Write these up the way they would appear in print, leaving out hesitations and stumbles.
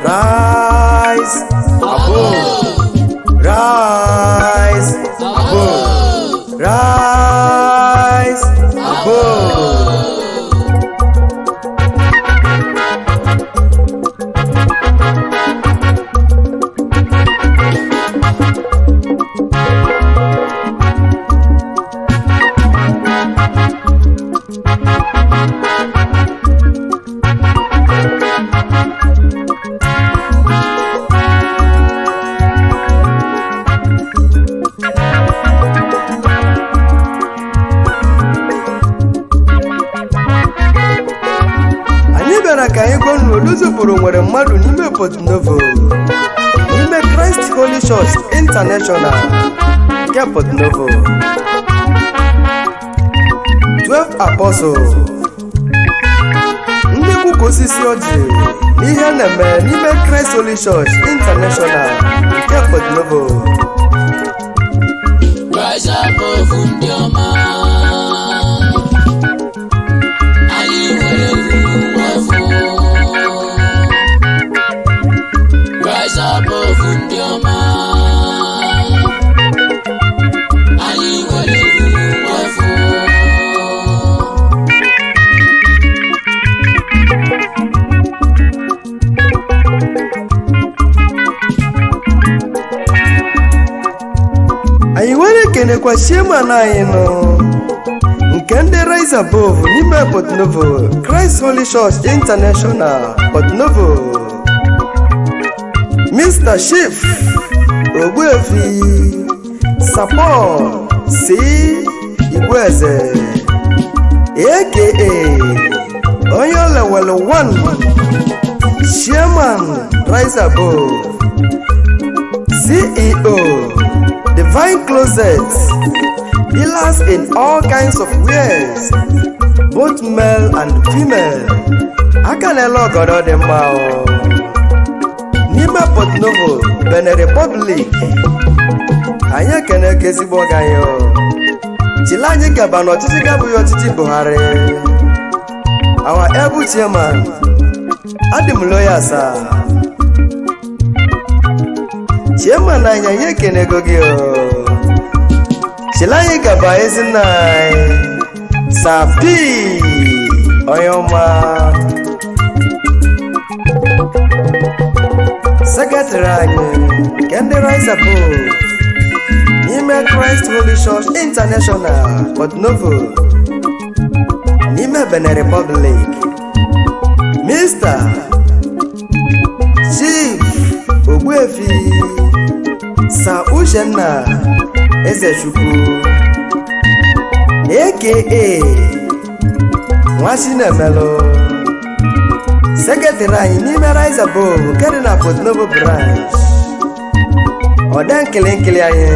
Rise above. Rise above. Rise above. Anyị bịara ka anyị gwa unu Oluzuburu nwere mmadụ n'ime Port Novo, n'ime Christ Holy Church International nke Port Novo, 12 Apostles, ndị kwuka osisi ọjị n'ihe na-eme n'ime Christ Holy Church International nke Port Novo. Rise above, ndị ọma. Anyị nwere ugwu. Rise above, ndị ọma. Anyị nwere ugwu. Anyị nwere ekenekwa chairman anyị nọ nke ndị Rise Above n'ime Port Novo, Christ Holy Church International, Port Novo, Mr. Chief Ogbuefi Sapol C. Igweze, aka onye olewelu 1, Chairman Rise Above, CEO, Divine Closet, dealers in all kinds of wares, both male and female. Aka na-ele ọgọdọ dị mma o. N'ime Port Novo, Benin Republic, anyị ekene ka ezigbo ọga anyị o. Chile anyị gaba n'ọchịchị ga-abụghị ọchịchị Buhari. Our able chairman, adị m loyal sir. Chairman anyị, anyị ekenego gị o. Chile anyị gaba, ezinna anyị sapi onye ọma, sekretrị anyị nke ndị Rise Above n'ime Christ Holy Church International, Port Novo, n'ime Benin Republic, Mr. Chief Ogbuefi Sir Uchenna Ezechukwu, aka Nwachinemelu, sekretrị anyị n'ime Rise Above nke dị na Port Novo branch, ọde nkili anyị,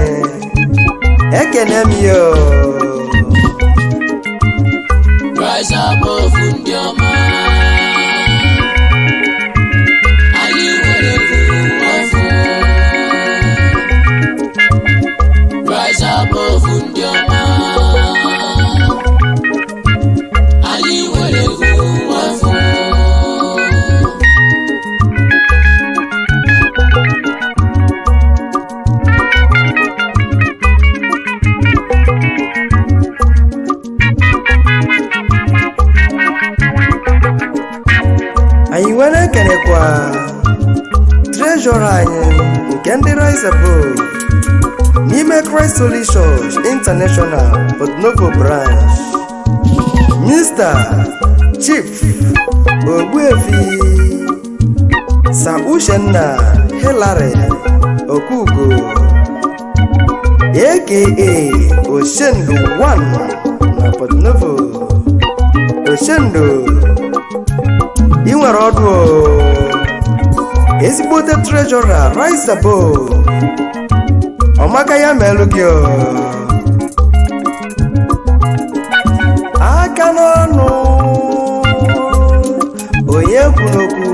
ekene m yo. Rise above, ndị ọma. Anyị nwere ugwu. Rise above, ndị ọma. Anyị nwere ugwu. Anyị nwere ekenekwa trejọrọ anyị nke ndị Rise Above n'ime Christ Holy Church International, Port Novo branch, Mr. Chief Ogbuefi Sir Uchenna Hillary Okugo, aka Oshendu 1 na Port Novo. Oshendu, ị nwere ọdụ o. Ezigbote trejọra Rise Above, ọmaka ya melụ gị o. Aka n'ọnụ onye kwuru okwu.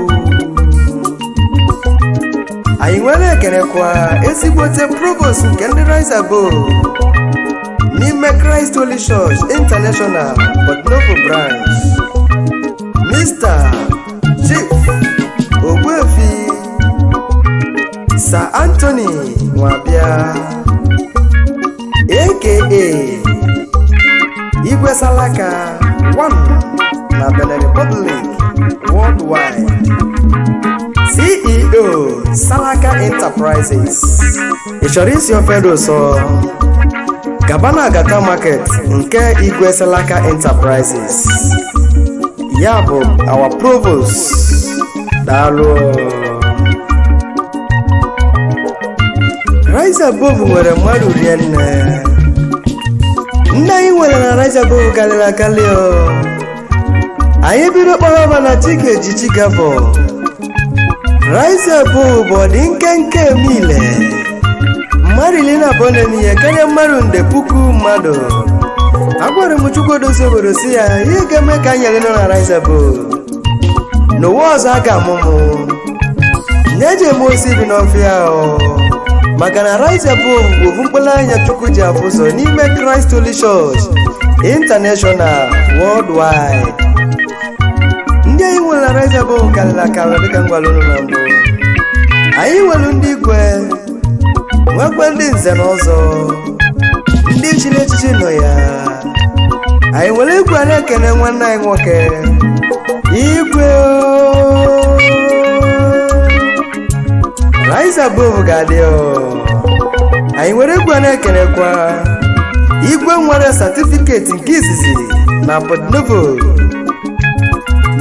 Anyị nwere ekenekwa ezigbote provost nke ndị Rise Above n'ime Christ Holy Church International, Port Novo branch, Mr. Chief Ogbuefi Salaka 1 na Benin Republic worldwide, CEO Salaka Enterprises. Ị chọrọ isi ofe dị ụsọ? Gaba na Agata Market nke Igwe Salaka Enterprises. Ya bụ our provost. Daalụ. Rise Above nwere mmadụ rie nne. Nne anyị nwere na Rise Above karịrị akarị o. Anyị bido kpọrọ na Chikeji Chikafọ. Rise Above bụ ọdị nkenke emile mmadụ 12 na-eme ihe karịa mmadụ nde puku mmadụ. Agwara m Chukwu dozie obodo si ya ihe ga-eme ka anyị nọ na Rise Above n'ụwa ọzọ a ga-amụ mụ nye ji eme osi bi n'ọfịa o, maka na Rise Above bụ ofu mkpụrụ anya Chukwu ji afụ ụzọ n'ime Christ Holy Church International worldwide. Ndị anyị nwere na Rise Above karịrị akarị, dịka m gwara unu na mbụ. Anyị nwere ndị igwe, nwekwa ndị nze na ọzọ, ndị chiri echichi nọ ya. Anyị nwere igwe. A na-ekene nwanne anyị nwoke igwe o. Rise Above ga-adị o. Anyị nwere igwe. A na-ekenekwa igwe nwere certificate nke izizi na Port Novo,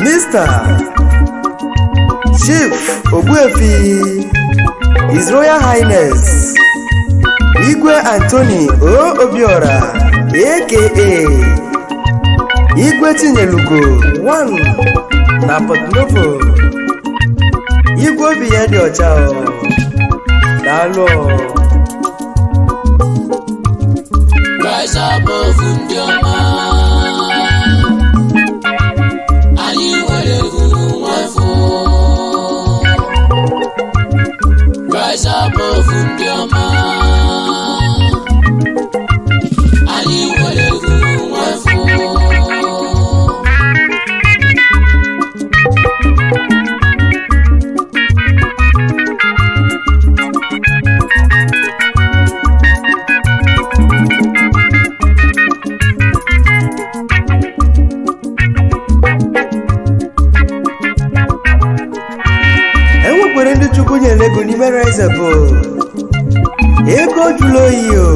Mr. Chief Ogbuefi, His Royal Highness Igwe Anthony O Obiora, aka Igwe Chinyelugo 1 na Port Novo. Igwe obi ya dị ọcha o. Daalụ o. Rise Above ndị ọma. Anyị nwere egwu nwafọ. Rise Above ndị ọma. Anyị nwere egwu nwafọ. E nwekwara ndị Chukwu nyere ego n'ime Rise Above. Ego jụrụ oyi o.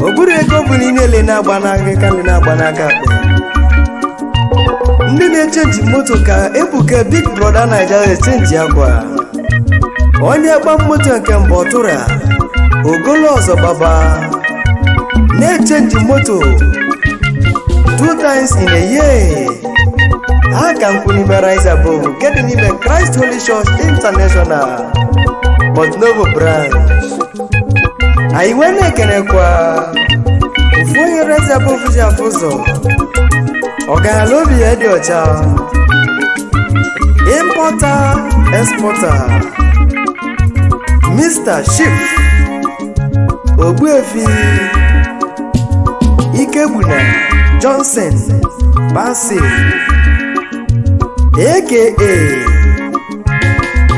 Ọ bụrụ ego bụ na ị na-ele na-agba n'aka ka ndị na-agba n'aka akpa. Ndị na-echange moto ka Ebuka Big Brother Naija echange akwa. Onye gba moto nke mbụ ọtụra ogolo ọzọ gbaba na-echange moto two times in a year. Ha ka nkwụ n'ime Rise Above nke dị n'ime Christ Holy Church International Port Novo branch. Anyị wee na-ekenekwa ofu onye Rise Above ji afụ ụzọ, ọgaranya obi ya dị ọcha, importer exporter, Mr. Chief Ogbuefi Ikegbuna Johnson Bassey, aka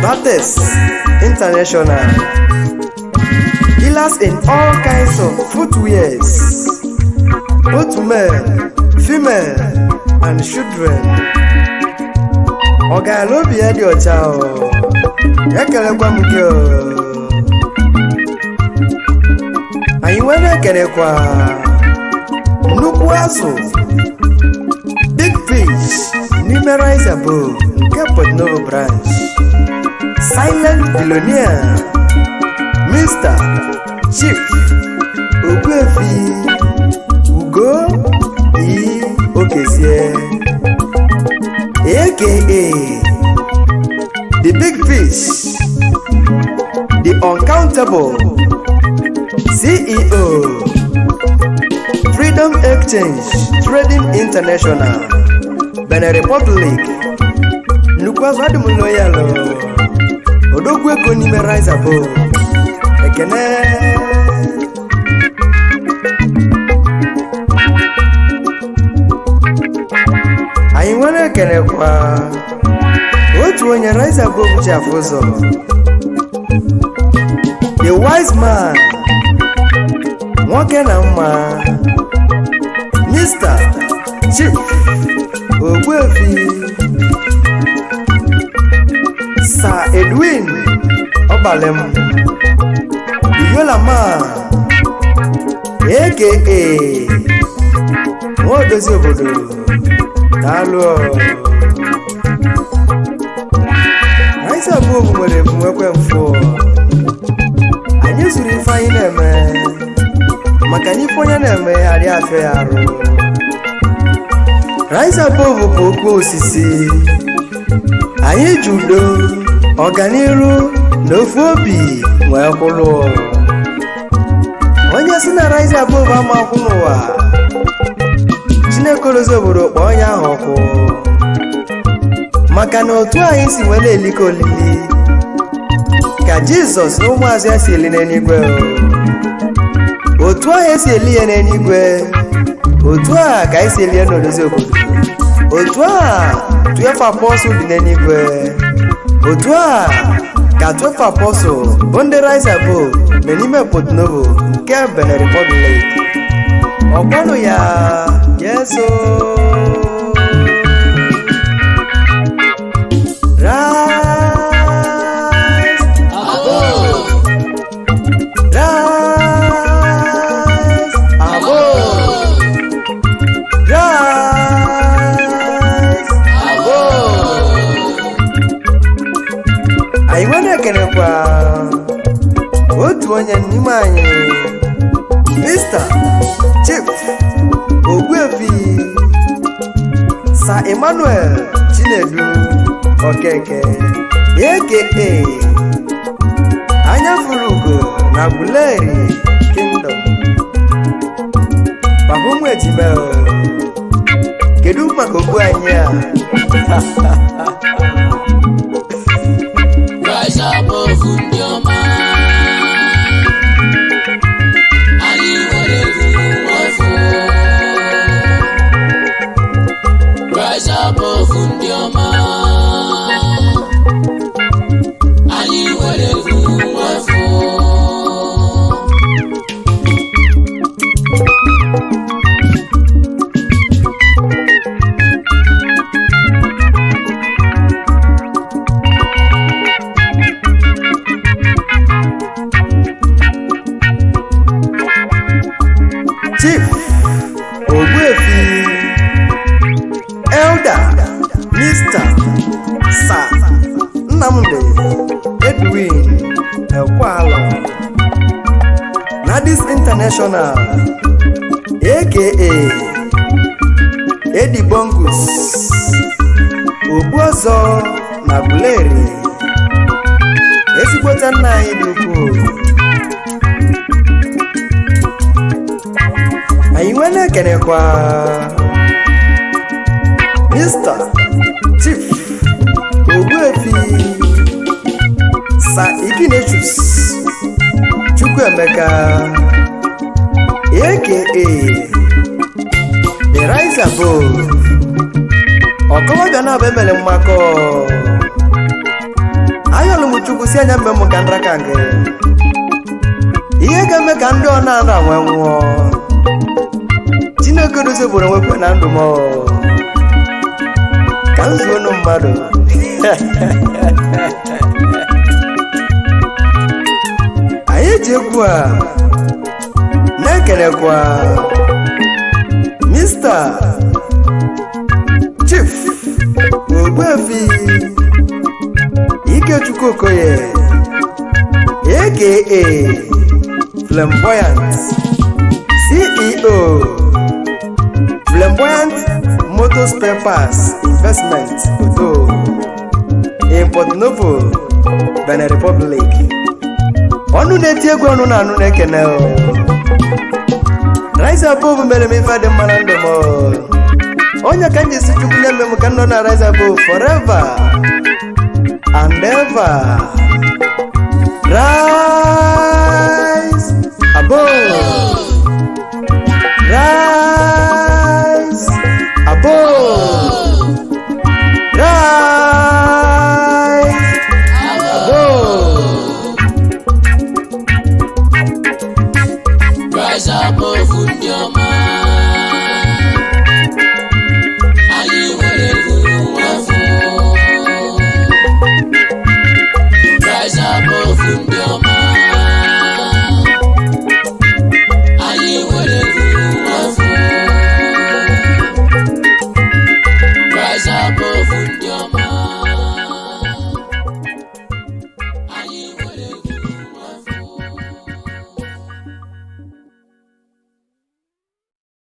Bates International, dealers in all kinds of footwears, both men, female and children. Ọgaranya obi ya dị ọcha o. Ekelekwa m gị o. Anyị nwere ekelekwa nnukwu azụ, big fish n'ime Rise Above nke Port Novo branch, silent billionaire, Mr. Chief Ogbuefi Ugo E Okezie, aka the big fish, the uncountable, CEO, Freedom Exchange Trading International, Benin Republic. Nnukwu azụ, adị m loyal. Odogwu ego n'ime Rise Above, ekene. Anyị nwere ekenekwa otu onye Rise Above ji afụ ụzọ, the wise man, nwoke na mma. Mr. Mr. Chief Ogbuefi Sir Edwin Ọbalem Iyolama, aka Nwaodozi obodo, daalụ. Rise Above nwere ebumekwe mfụ. Anyị zuru ife anyị na-eme, maka na ife onye na-eme adịghị afịa ya arụ. Rise Above bụ okwu osisi. Anyị ji udo, ọganiru na ofu obi nwee kwụlụ. Onye si na Rise Above ama akwụ n'ụwa, Chineke odozi obodo kpọọ onye ahụ ọkụ, maka na otu anyị si nwere eliko olili ka Jizọs na ụmụazụ ya si eli n'eluigwe o. Otu ahụ esi eli ya n'eluigwe, otu a ka anyị si eli ya n'odozi obodo. Otu a 12 apọstụl dị n'eluigwe, otu a ka 12 apọstụl bụ ndị Rise Above nọ n'ime Porto Novo nke Benin Republic. Ọkwanụ ya yeso. Rise Above. Rise above. Rise Above. Anyị nwere ekenekwa otu onye n'ime anyị, Mr. Chief Ogbuefi Sir Emmanuel Chinedu Okeke, aka Anya Furu Ugo na Buleri Kingdom. Papa ụmụ ejima o, kedu maka okpu anyị a? Rise above, ndị ọma. Anyị nwere egwu nwafọ. Rise above, ndị ọma. Anyị nwere egwu nwafọ. Chief Ogbuefi Elder Mr. Sir Nnamdi Edwin Ekwalo, Nadis International, aka Eddie Bongus, Ogbuọzọ na Buleri, ezigbote nna anyị dị ukwuu. Anyị nwee na-ekenekwa Mr. Chief Ogbuefi Sir Ignatius Chukwuemeka, aka The Rise Above, ọkọlọbịa na-abụ emere mmakọ. Ayọlụ m Chukwu si anya mme m ka nraka nke ihe ga-eme ka ndị ọ na-ana nwee nwụọ. Chineke dozibụrụ nwekwe na ndụ m ka m zuo unu mmadụ. Anyị ji egwu a na-ekelekwa Mr. Chief Ogbuefi Ikechukwu Okoye, aka Flamboyant, CEO Flamboyant Motor Spare Parts Investment Odo in Port Novo, Benin Republic. Ọnụ na-eti egwu, ọnụ na-anụ na-ekene o. Rise Above mere m ife dị mma na ndụ m o. Onye ka m ji si Chukwu nye m ka m nọ na Rise Above forever and ever.